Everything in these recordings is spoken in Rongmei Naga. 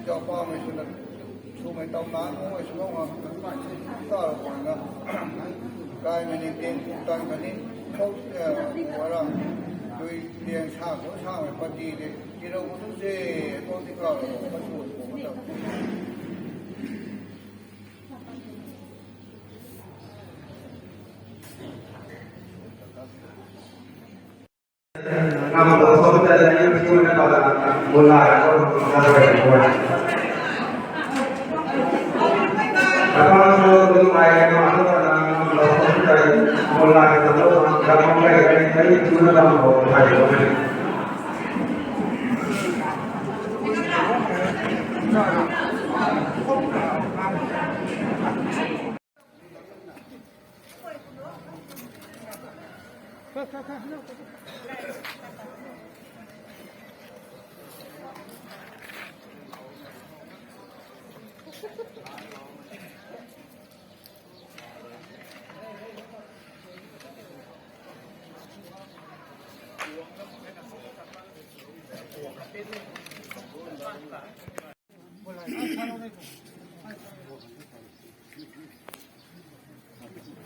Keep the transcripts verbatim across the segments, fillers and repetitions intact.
Zaupaumei swna swmei tau na, mei swlou hang, ta guangna, kaimei ni ting kum tan khatni, khou, eh, guang ra, dui liang sa khou samei pati de, tirou tu ze, kou ti kau, ka tu, kou ta.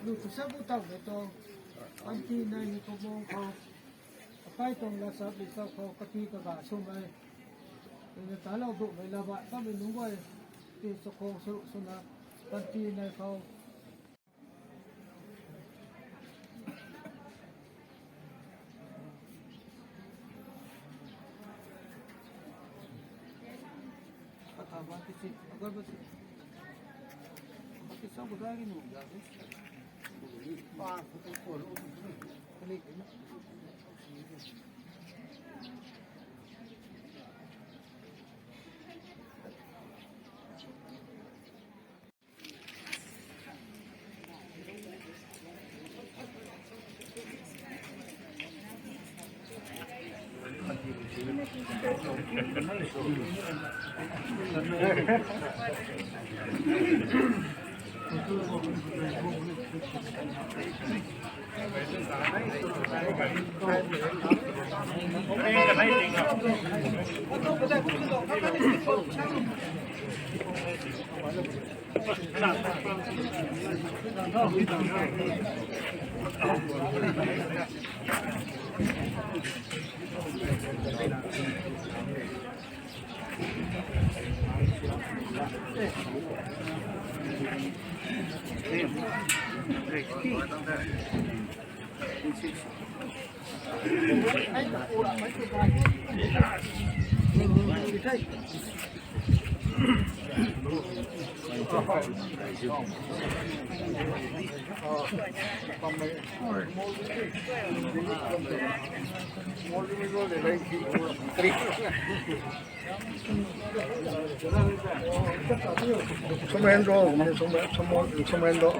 Lu kusa bu tau de to, panty nai ni ko mong khou, akai tong la sa bi tau khou, kati kaga swmei, tuna ta lou du mei la ba, ta mei nunc guay, ti sa khou su, swna, panty nai khou. Sumen ro, sumen, sumen, sumen ro.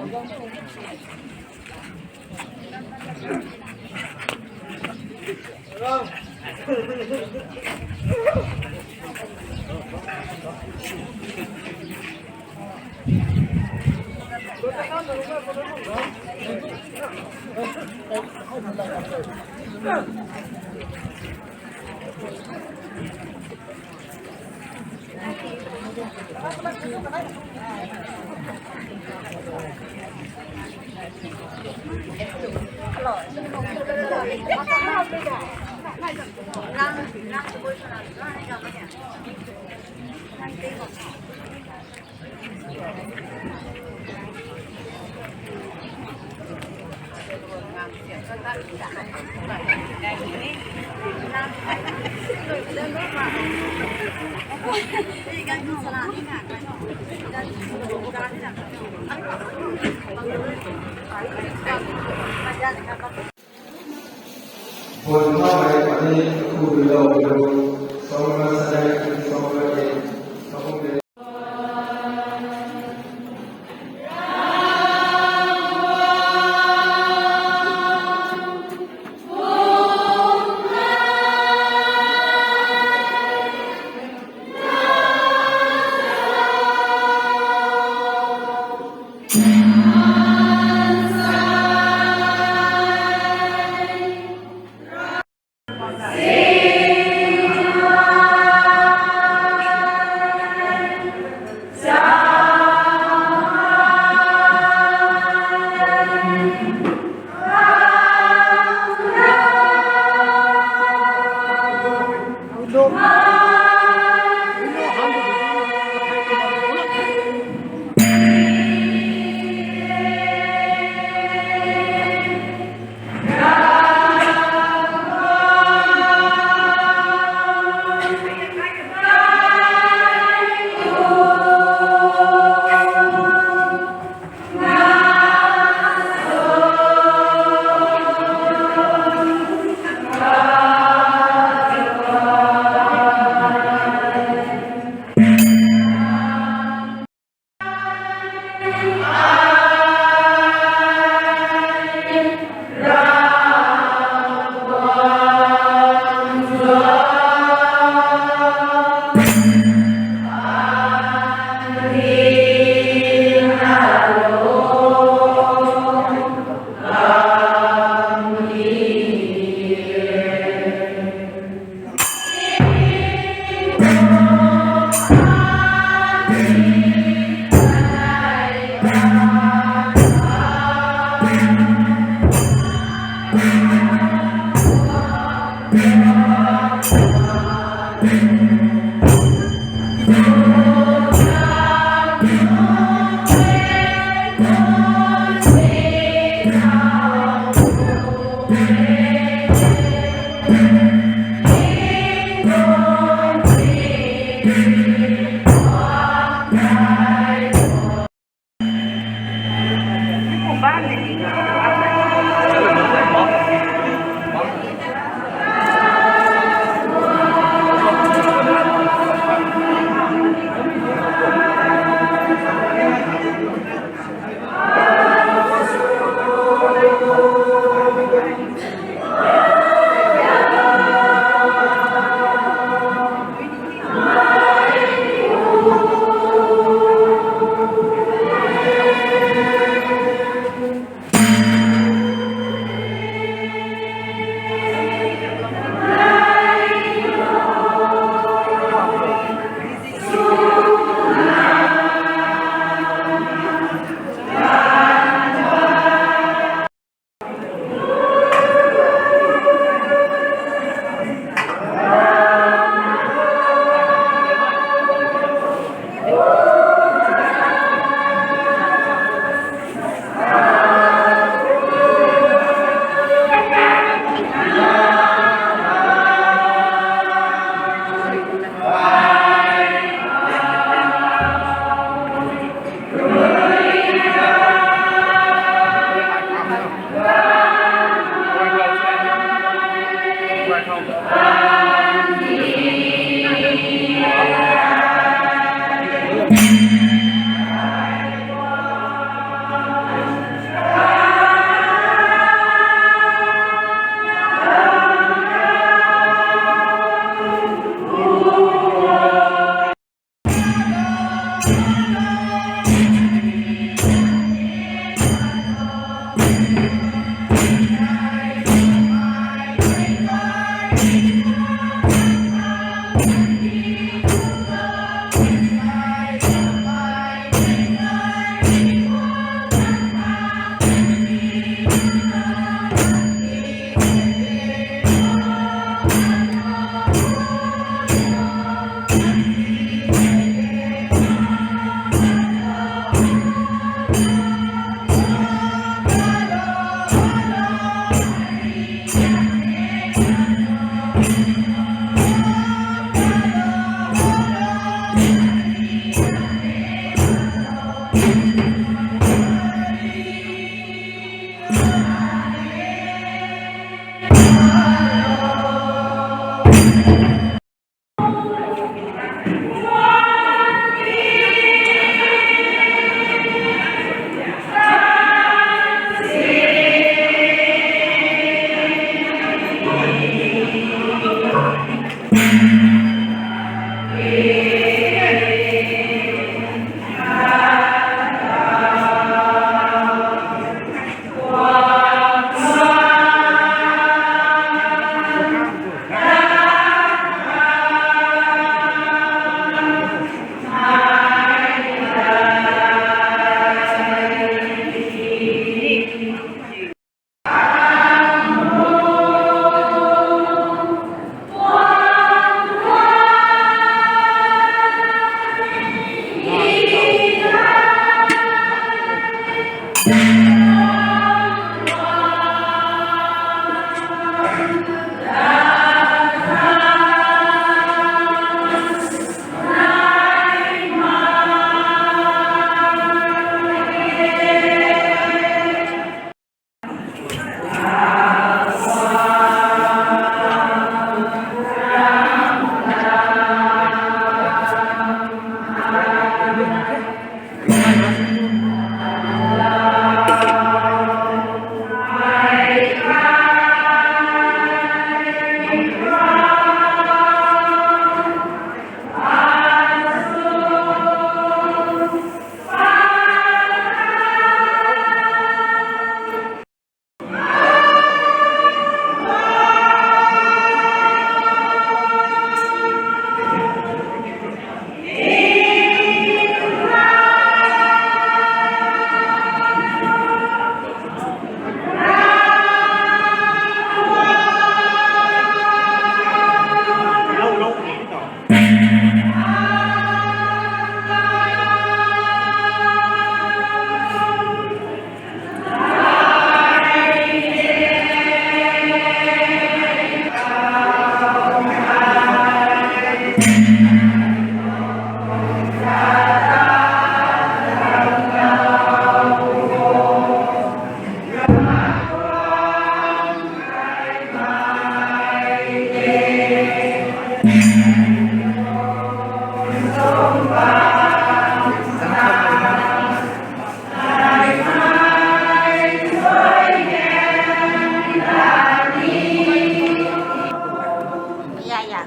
Ya, ya.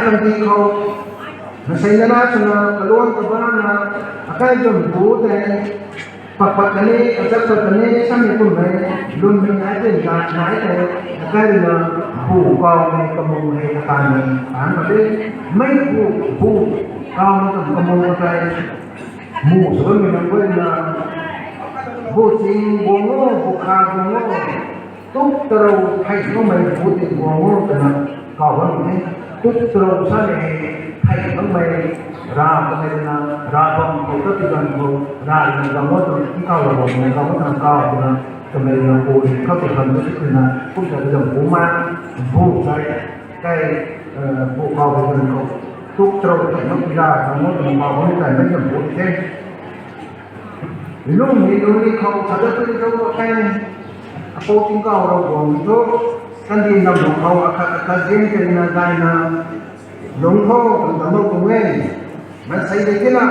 Kanti khou, masei nana swna kaluan kabana, akai jam bu tei, pakpat kani, kachak pat kani, samei kummei, lwmmei nai tei, nai tei, akai rui na, bu kawmei, kamung hei, akanmei, an ma de, mei bu, bu, kawmei kam kamung tei, mu sa bammei nunc guay na, bu ching guang o, bu kha guang o, tuk tarou thei makmei bu tei guang o twna kaw bam e. Tuk tarou sa ni hei thei makmei ra kamei na, ra bam khou ta ti bam khou, ra na gam o twna kaw la bam na gam o twna kaw twna kamei na bu ni khou ti bam na ti na kum ta ti bam bu ma, bu sai, kai, bu kaw ti bam khou. Tuk tarou thei makmei ra gam o twna kaw bam ni tai mei na bu the. Lung ni lung ni khou, sa da tu ni khou, akai, apou tingkauh rou guang tu, kandih nam lung khou, akhat, akhat zian kari na, dai na, lung khou, tang tang lou tung e, na sei de tina,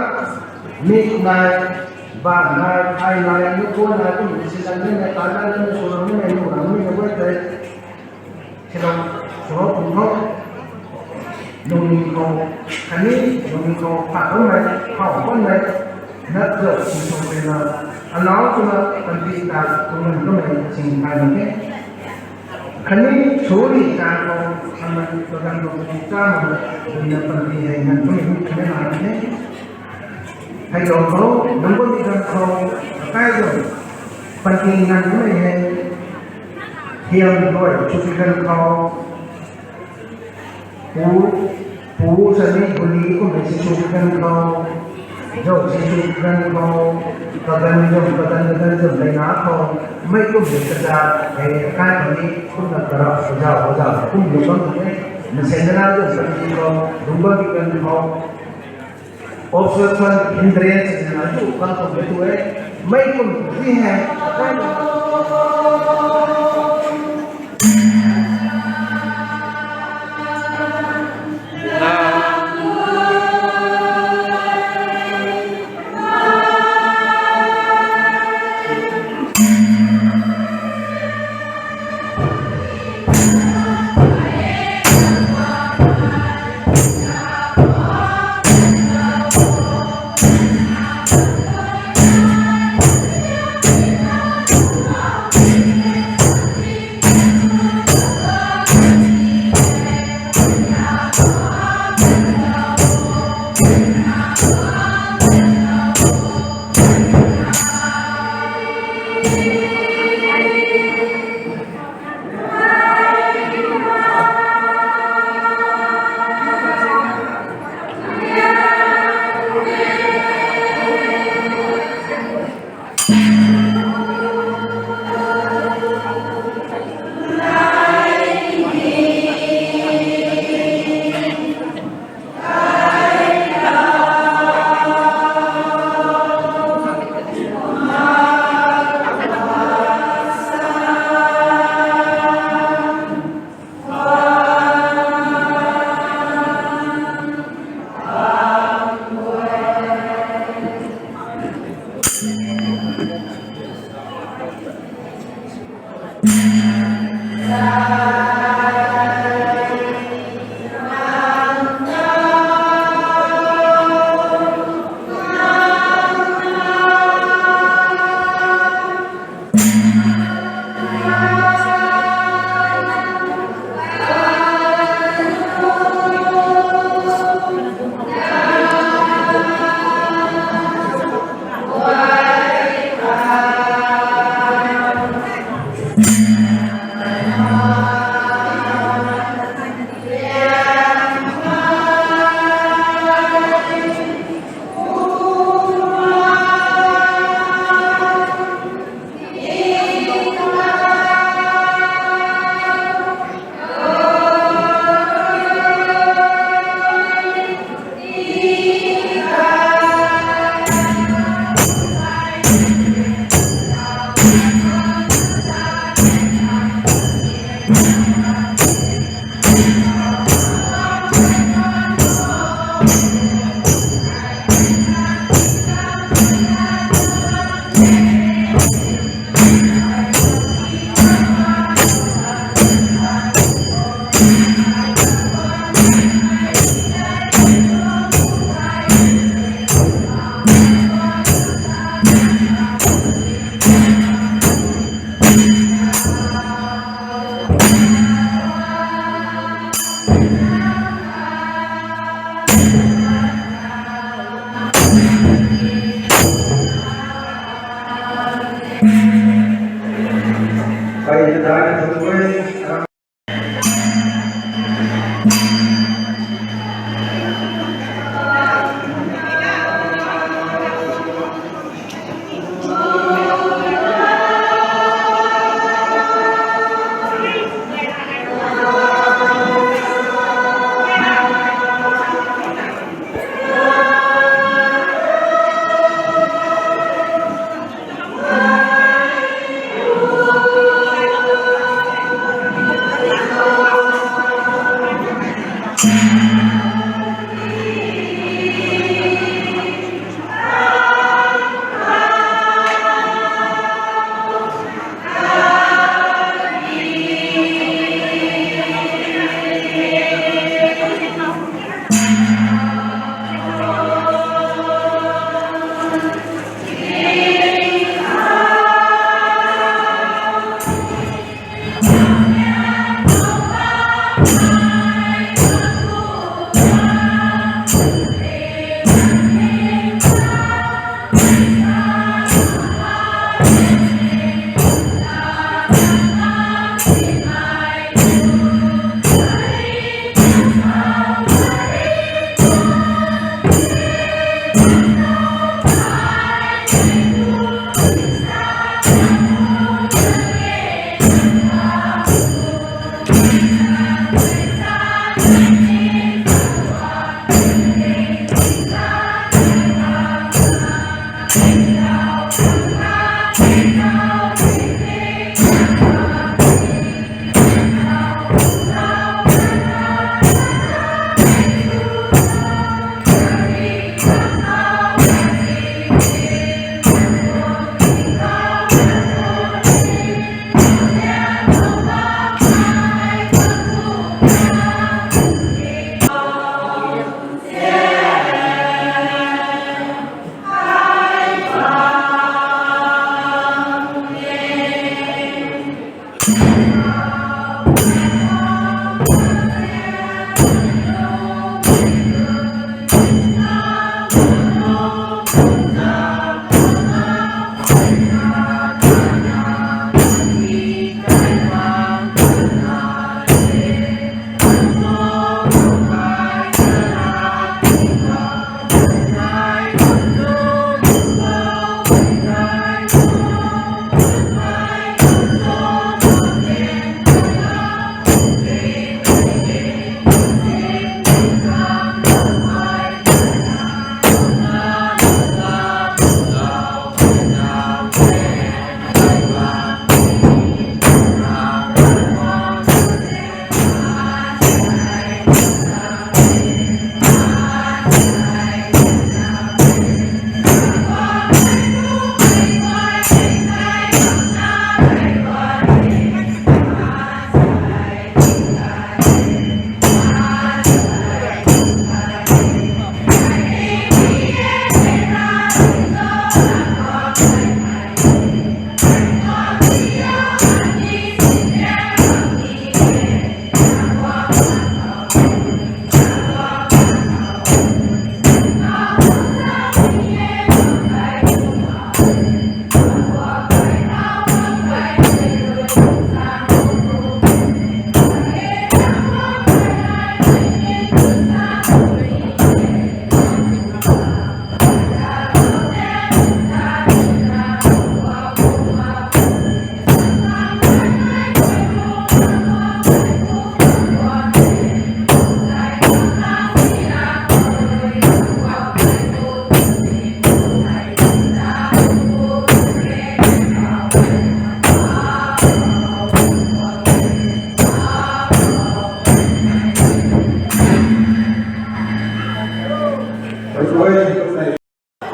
mik nai, ban nai, phai nai, nukhua nai, kum ni si lan ni nai, tan nai, ni su ram ni nai, nu ram ni nai, guay tei, Silo, silo kum khou, lungning khou, khatni lungning khou pha bammei, khou bammei, nap zau sing sw rui na, alau twna panty ta kum ngan bammei sing thay mak khe. Khatni suri ta khou, khatni kaganv khou cha mak, rui na panty hei ngan bammei khatni nai mak khe. Hei lou khou, nunc bammei ganv khou, akai zau, panty ngan bammei hei, hiam luai sw pi ganv khou, pu, pu sani buli kummei si sw pi ganv khou, zau si sw pi ganv khou, kaganv zam, kaganv, kaganv zam lei na khou, mei kummei kaza, hei akai khou ni, kumna kara, kaza, kaza, kum lu bam khou ni, na sen na zam panty khou, lungc bammei ganv khou, Obstruction, hindrance na tu kan tuang e tu e. Mei kum ti hei.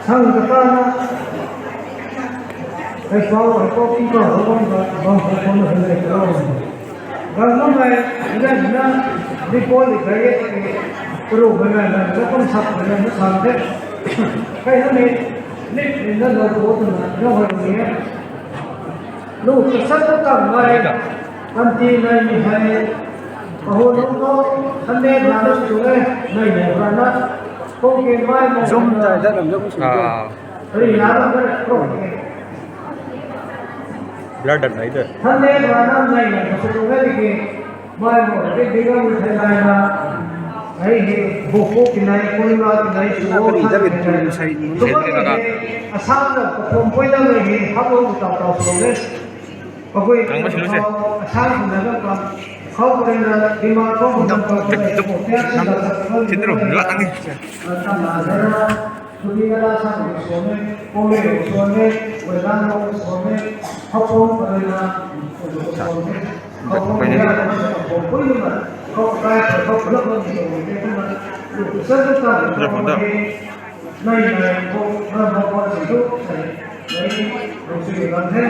Sang kata na, ai pau, ai pau, kum ka, bam ka, bam ka, bam ka, bam ka. Gan lam hei, gan na, di pau di kai ye, karu gan na, na, na kum sak gan na, na sang the. Kai na ni, ni, ni na lo ko tu na, na ho ni. Lu kasat tu tang nai, kan ti nai ni hai, kaho nung ko, kan ne na lu su le, nai ne ba na, kong ke mai mo. Zoom jai dat lam jong su. Ah. Ri na lam ko. Lar dat nai de. Thane ba nam nai na kasu tu nai ki, mai mo ke dinga mu thai nai na. Ai hi, bu pu ki nai, pun la ki nai, su o kari da ki tu sai ni sai ni na ka. Asam na perform poi na nai hi, hap o ta ta so le. Pagui kang ma silu se. Asam na na ka. Khau ko na dima ko na ka. Tuk tuk. Nam. Tin ro la ni. Tam na na. Tuni na la sa ko so ne, ko le ko so ne, wei dan ko so ne, hapon ko na, ko so ne. Hapon ko na, ko ko na, ko kai ko ko na ko ni ko ni ko na. Lu sa ko ta ko ni. Nai nai ko na ko ko si ko sai. Nai ko si ko na the.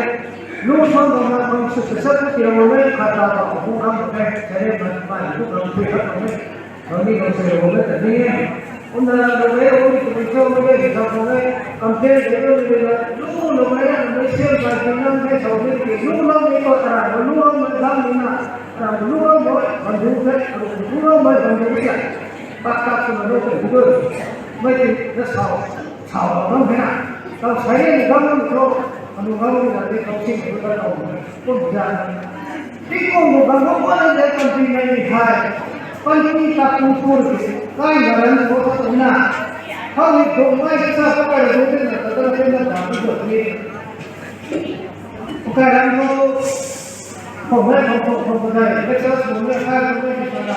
Lu sa ko na ko su sa ko ti mo ne, ka ta ko ko na ko the. Sai ma ma ko ko ko ne. Kami kang se lo na ta ni e. Unna lo e, uni tu cho mo e, sa ko e. Kam te se lo ni na. Lu lo e, na me se ka ti nang ke sa ni ki. Lu lo ni ko ta, lu lo mo dam ni na. Ta lu lo mo, ban du se, lu lo mo, ban du se. Pak tak tu na lo ke du. Mai ti na sa, sa lo dam ni na. Kau sai ni dam ni cho. Anu dam ni na, ni kau sing ni ka lo. Kun ja. Tingkum khou bang khou guay le kan ti nai ni thei. Panty ta pu pu ki, kai na ran khou ta tu na. Khou ni khou mai sa pa kai ru te na ta ta te na ta tu ni. Kai ran khou, khou mai khou khou khou khou dai, mai sa khou mai kai khou mai ta na.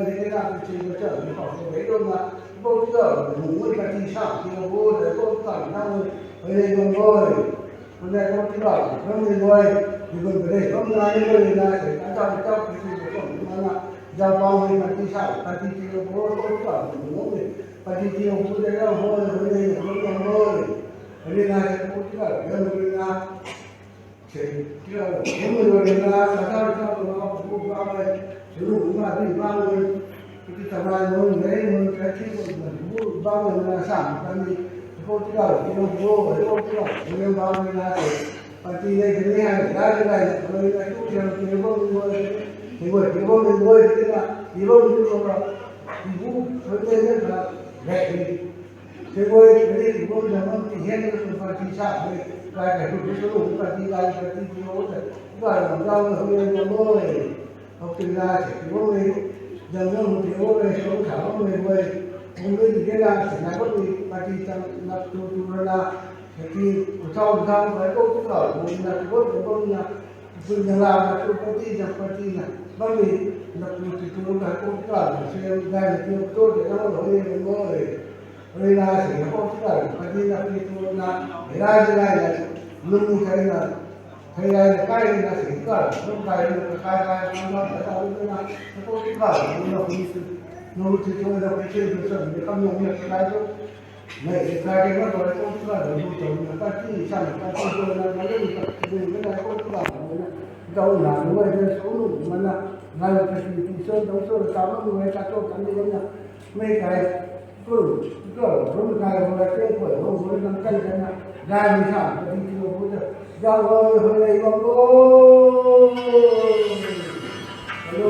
nunc ni na tu chi ko cha ni pau so bei dong na, bo tu da, nunc ni ka ti sa ti bo de bo ta na, hei le dong bo. Hei le bo ti da, nunc ni bo, ni bo de, nunc na ni bo na, se ta ta ta ti ko na, ja pau ni ka ti sa, ka ti ti bo bo ta, nunc ni, ka ti ti bo de na, bo, hei le, nunc ni bo. Hei le na, se bo ti da, nunc ni na, Sei, tia, hum rui na, sa sa sa ko na, bu ba mai, sunu ma di ba mai, ti ta mai mo, nei mo, ka ti mo, bu ba mai na sa, ka ni, ko ti la, ti mo, bu, ko ti la, ti mo ba mai na, sei, pa ti nei, ti nei, hai, da, da, da, ko na, tu, ti mo, ti mo, ti mo, ti mo, ti mo, ti na, ti mo, ti mo, ti bu, ko ti nei, ka, nei, nei. Sei guay, kani ti bum zang bam ti hian na sw pan ti sa hei, kai kai hu sw lu, pan ti kai, pan ti ti o ta, kai lam zang na hu yan zang bam e. Hok ti na sei ti bum e, zang zang hu ti o e, sw sa bam e guay. Bum e ti hian na sei na bam e, pan ti zang na tu tu na na, sei ti, u thau u thau, kai ko tu ka, bum na tu bam zang bam na, Pui na la na tu pati na pati na, bami na pu ti tu na ko ti ka na se, dai na ti tu de na lo hei mo e. Hei na se na ko ti ka na pati na ti tu na, hei na se na na, lung ni kai na, hei na na kai na se ka, lung kai na kai kai na na na na ko ti ka na na pu ti, na pu ti tu na pu ti tu sa ni kam na na kai tu. Nei, sa ke na doi ko tu la doi tu na, pati sa na, pati doi na, na ni ka doi na ko tu la doi na. Dau na, nu ai de so nu ma na, na ka ti ti so dau so ta ma nu ai ta so ta ni na. Mei kai, ko, ko, ko kai ko la ke ko, ko, ko na kai na. Dai ni sa, pati ti ko ko ta. Dau lo, ho nei bam lo. Hello.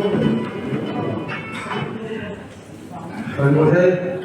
Hello, hey.